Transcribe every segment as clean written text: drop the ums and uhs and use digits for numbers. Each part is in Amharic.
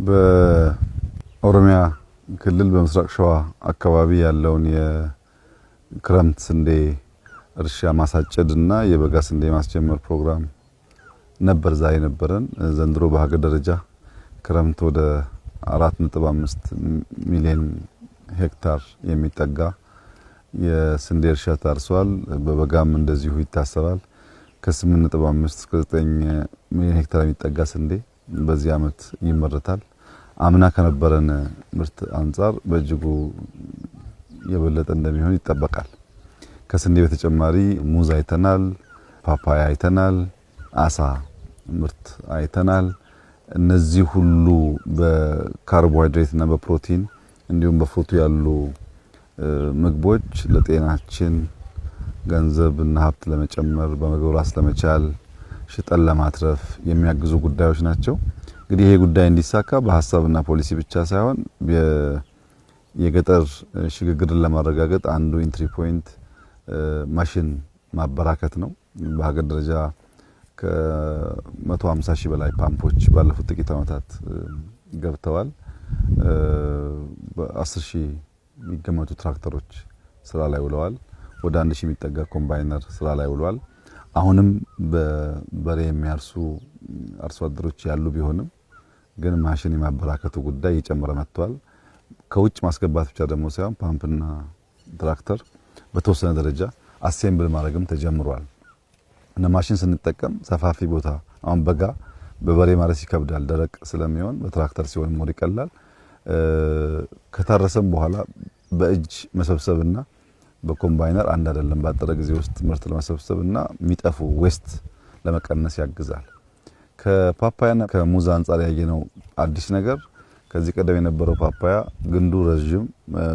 በኦሮሚያ ክልል በምስራቅ ሸዋ አካባቢ ያለውን የክረምት ስንዴ እርሻ ማሳጨድና የበጋ ስንዴ ማስጀመር ፕሮግራም ነበር ዛሬ ነበረን። ዘንድሮ በሀገር ደረጃ ክረምት ወደ 4.5 ሚሊዮን ሄክታር የሚጠጋ የስንዴ እርሻ ታርሷል። በበጋም እንደዚሁ ይታሰባል። ከ8.5 እስከ 9 ሚሊዮን ሄክታር የሚጠጋ ስንዴ በዚህ አመት ይመረታል። አምና ከነበረን ምርት አንጻር በእጅጉ የበለጠ እንደሚሆን ይጠበቃል። ከስንዴ በተጨማሪ ሙዝ አይተናል፣ ፓፓያ አይተናል፣ አሳ ምርት አይተናል። እነዚህ ሁሉ በካርቦሃይድሬት እና በፕሮቲን እንዲሁም በ fruit ኡ ያሉ ምግቦች ለጤናችን ገንዘብ እና ሀብት ለመጨመር፣ በምግብ ራስ ለመቻል፣ ሽጠን ለማትረፍ የሚያግዙ ጉዳዮች ናቸው። እንግዲህ ይሄ ጉዳይ እንዲሳካ በሀሳብና ፖሊሲ ብቻ ሳይሆን የገጠር ሽግግርን ለማረጋገጥ አንዱ entry point ማሽን ማበራከት ነው። በሀገር ደረጃ ከ150 ሺህ በላይ ፓምፖች ባለፉት ጥቂት ዓመታት ገብተዋል። በ10 ሺህ የሚገመቱ ትራክተሮች ስራ ላይ ውለዋል። ወደ 1 ሺህ የሚጠጋ ኮምባይነር ስራ ላይ ውለዋል። አሁንም በበሬ የሚያርሱ አርሶ አደሮች ያሉ ቢሆንም ግን ማሽን የማበራከቱ ጉዳይ እየጨመረ መጥቷል። ከውጭ ማስገባት ብቻ ደግሞ ሳይሆን ፓምፕና ትራክተር በተወሰነ ደረጃ assemble ማድረግም ተጀምሯል። እና ማሽን ስንጠቀም ሰፋፊ ቦታ፣ አሁን በጋ በበሬ ማረስ ይከብዳል፣ ደረቅ ስለሚሆን በትራክተር ሲሆን more ይቀላል። ከታረሰም በኋላ በእጅ መሰብሰብና በኮምባይነር አንድ አይደለም። ባጠረ ጊዜ ውስጥ ምርት ለመሰብሰብና የሚጠፉ waste ለመቀነስ ያግዛል። ከፓፓያና ከሙዝ አንጻር ያየነው አዲስ ነገር፣ ከዚህ ቀደም የነበረው ፓፓያ ግንዱ ረዥም፣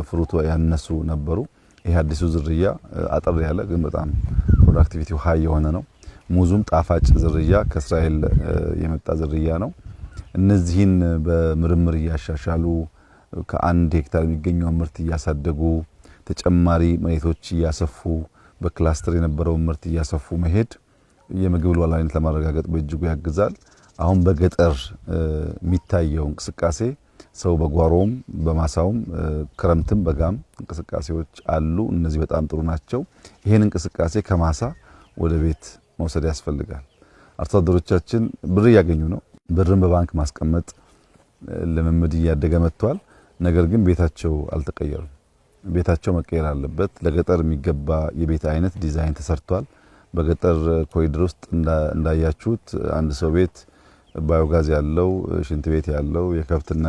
fruit ኡ ያነሱ ነበሩ። ይሄ አዲሱ ዝርያ አጠር ያለ ግን በጣም productivity ው high የሆነ ነው። ሙዙም ጣፋጭ ዝርያ ከእስራኤል የመጣ ዝርያ ነው። እነዚህን በምርምር እያሻሻሉ፣ ከአንድ ሄክታር የሚገኘውን ምርት እያሳደጉ፣ ተጨማሪ መሬቶች እያሰፉ፣ በክላስተር የነበረውን ምርት እያሰፉ መሄድ የምግብ ሉዓላዊነት ለማረጋገጥ በእጅጉ ያግዛል። አሁን በገጠር የሚታየው እንቅስቃሴ ሰው በጓሮውም በማሳውም ክረምትም በጋም እንቅስቃሴዎች አሉ። እነዚህ በጣም ጥሩ ናቸው። ይህን እንቅስቃሴ ከማሳ ወደ ቤት መውሰድ ያስፈልጋል። አርሶ አደሮቻችን ብር እያገኙ ነው። ብርን በባንክ ማስቀመጥ ልምምድ እያደገ መጥቷል። ነገር ግን ቤታቸው አልተቀየሩም። ቤታቸው መቀየር አለበት። ለገጠር የሚገባ የቤት አይነት ዲዛይን ተሰርቷል። በገጠር ኮሪደር ውስጥ እንዳያችሁት አንድ ሰው ቤት ባዮጋዝ ያለው፣ ሽንት ቤት ያለው፣ የከብትና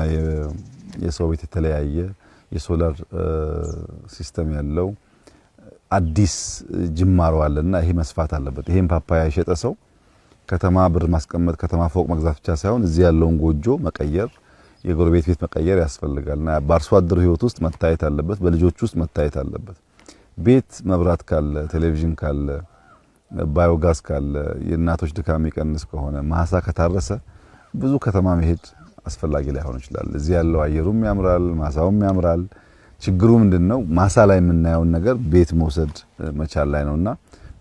የሰው ቤት የተለያየ፣ የ solar system ያለው አዲስ ጅማሮ አለና ይሄ መስፋት አለበት። ይሄን ፓፓያ የሸጠ ሰው ከተማ ብር ማስቀመጥ፣ ከተማ ፎቅ መግዛት ብቻ ሳይሆን እዚህ ያለውን ጎጆ መቀየር፣ የጎረቤት ቤት መቀየር ያስፈልጋልና በአርሶ አደሩ ሕይወት ውስጥ መታየት አለበት። በልጆች ውስጥ መታየት አለበት። ቤት መብራት ካለ፣ ቴሌቪዥን ካለ፣ ባዮጋዝ ካለ፣ የእናቶች ድካም የሚቀንስ ከሆነ፣ ማሳ ከታረሰ ብዙ ከተማ መሄድ አስፈላጊ ላይሆን ይችላል። እዚህ ያለው አየሩም ያምራል፣ ማሳውም ያምራል። ችግሩ ምንድነው? ማሳ ላይ የምናየውን ነገር ቤት መውሰድ መቻል ላይ ነውና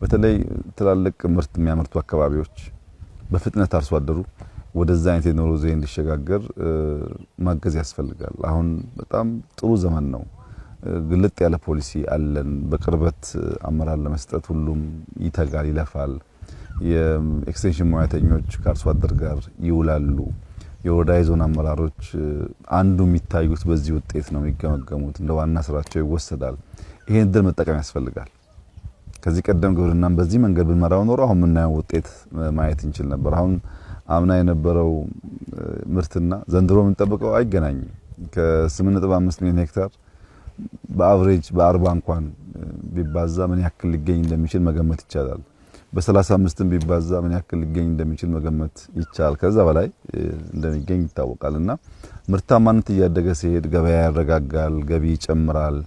በተለይ ትላልቅ ምርት የሚያመርቱ አካባቢዎች በፍጥነት አርሶ አደሩ ወደዛ አይነት የኑሮ ዘዬ እንዲሸጋገር ማገዝ ያስፈልጋል። አሁን በጣም ጥሩ ዘመን ነው። ግልጥ ያለ ፖሊሲ አለን። በቅርበት አመራር ለመስጠት ሁሉም ይተጋል፣ ይለፋል። የኤክስቴንሽን ሙያተኞች ከአርሶ አደር ጋር ይውላሉ። የወረዳ፣ የዞን አመራሮች አንዱ የሚታዩት በዚህ ውጤት ነው የሚገመገሙት፣ እንደ ዋና ስራቸው ይወሰዳል። ይሄን እድል መጠቀም ያስፈልጋል። ከዚህ ቀደም ግብርናን በዚህ መንገድ ብንመራው ኖሮ አሁን የምናየው ውጤት ማየት እንችል ነበር። አሁን አምና የነበረው ምርትና ዘንድሮ የምንጠብቀው አይገናኝም። ከ8.5 ሚሊዮን ሄክታር በ average በ40 እንኳን ቢባዛ ምን ያክል ሊገኝ እንደሚችል መገመት ይቻላል። በ35ም ቢባዛ ምን ያክል ሊገኝ እንደሚችል መገመት ይቻላል። ከዛ በላይ እንደሚገኝ ይታወቃል። እና ምርታማነት እያደገ ሲሄድ ገበያ ያረጋጋል፣ ገቢ ይጨምራል፣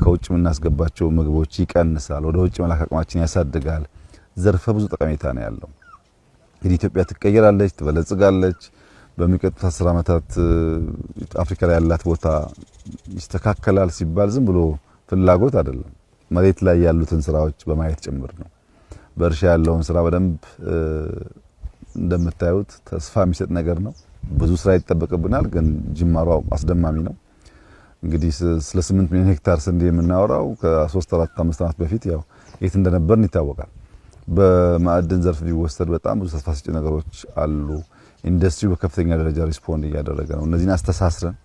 ከውጭ የምናስገባቸው ምግቦች ይቀንሳል፣ ወደ ውጭ መላክ አቅማችን ያሳድጋል። ዘርፈ ብዙ ጠቀሜታ ነው ያለው። እንግዲህ ኢትዮጵያ ትቀየራለች፣ ትበለጽጋለች። በሚቀጥሉት 10 ዓመታት አፍሪካ ላይ ያላት ቦታ ይስተካከላል ሲባል ዝም ብሎ ፍላጎት አይደለም፣ መሬት ላይ ያሉትን ስራዎች በማየት ጭምር ነው። በእርሻ ያለውን ስራ በደንብ እንደምታዩት ተስፋ የሚሰጥ ነገር ነው። ብዙ ስራ ይጠበቅብናል፣ ግን ጅማሯ አስደማሚ ነው። እንግዲህ ስለ 8 ሚሊዮን ሄክታር ስንዴ የምናወራው ከ3 4 5 ዓመት በፊት ያው የት እንደነበርን ይታወቃል። በማዕድን ዘርፍ ቢወሰድ በጣም ብዙ ተስፋ ሰጪ ነገሮች አሉ። ኢንዱስትሪው በከፍተኛ ደረጃ respond እያደረገ ነው። እነዚህን አስተሳስረን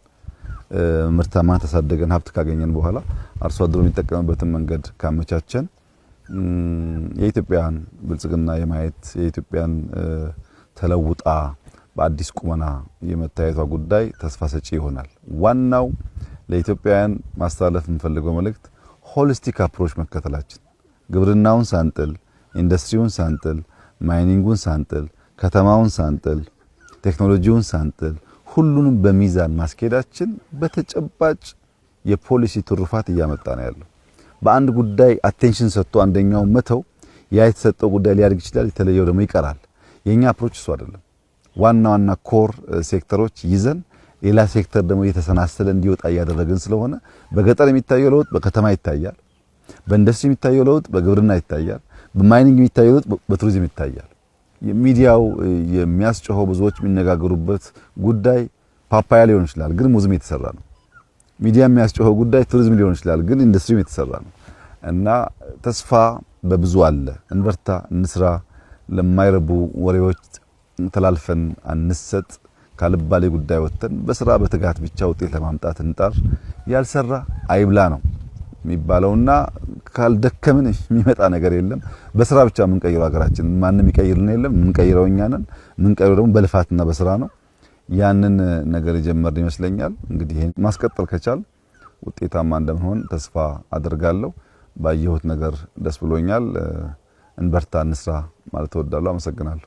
ምርታማ ተሳደገን ሀብት ካገኘን በኋላ አርሶ አደሩ የሚጠቀምበትን መንገድ ካመቻቸን የኢትዮጵያን ብልጽግና የማየት፣ የኢትዮጵያን ተለውጣ በአዲስ ቁመና የመታየቷ ጉዳይ ተስፋ ሰጪ ይሆናል። ዋናው ለኢትዮጵያውያን ማስተላለፍ የምፈልገው መልእክት holistic approach መከተላችን፣ ግብርናውን ሳንጥል፣ ኢንዱስትሪውን ሳንጥል፣ mining ኡን ሳንጥል፣ ከተማውን ሳንጥል፣ ቴክኖሎጂውን ሳንጥል ሁሉንም በሚዛን ማስኬዳችን በተጨባጭ የፖሊሲ ትሩፋት እያመጣ ነው ያለው። በአንድ ጉዳይ attention ሰጥቶ አንደኛው መተው ያ የተሰጠው ጉዳይ ሊያድግ ይችላል፣ የተለየው ደግሞ ይቀራል። የኛ approach እሱ አይደለም። ዋና ዋና core ሴክተሮች ይዘን ሌላ ሴክተር ደግሞ እየተሰናሰለ እንዲወጣ እያደረግን ስለሆነ በገጠር የሚታየው ለውጥ በከተማ ይታያል። በኢንዱስትሪ የሚታየው ለውጥ በግብርና ይታያል። በ mining የሚታየው ለውጥ በቱሪዝም ይታያል። ሚዲያው የሚያስጮኸው፣ ብዙዎች የሚነጋገሩበት ጉዳይ ፓፓያ ሊሆን ይችላል፣ ግን ሙዝም የተሰራ ነው። ሚዲያ የሚያስጮኸው ጉዳይ ቱሪዝም ሊሆን ይችላል፣ ግን ኢንዱስትሪም የተሰራ ነው እና ተስፋ በብዙ አለ። እንበርታ፣ እንስራ። ለማይረቡ ወሬዎች ተላልፈን አንሰጥ። ካልባሌ ጉዳይ ወጥተን በስራ በትጋት ብቻ ውጤት ለማምጣት እንጣር። ያልሰራ አይብላ ነው የሚባለውና ካልደከምን የሚመጣ ነገር የለም። በስራ ብቻ የምንቀይረው ሀገራችን ማንም ይቀይርልን የለም። የምንቀይረው እኛ ነን። የምንቀይረው ደግሞ በልፋትና በስራ ነው። ያንን ነገር የጀመርን ይመስለኛል። እንግዲህ ይሄን ማስቀጠል ከቻል ውጤታማ እንደምንሆን ተስፋ አድርጋለሁ። ባየሁት ነገር ደስ ብሎኛል። እንበርታ፣ እንስራ ማለት እወዳለሁ። አመሰግናለሁ።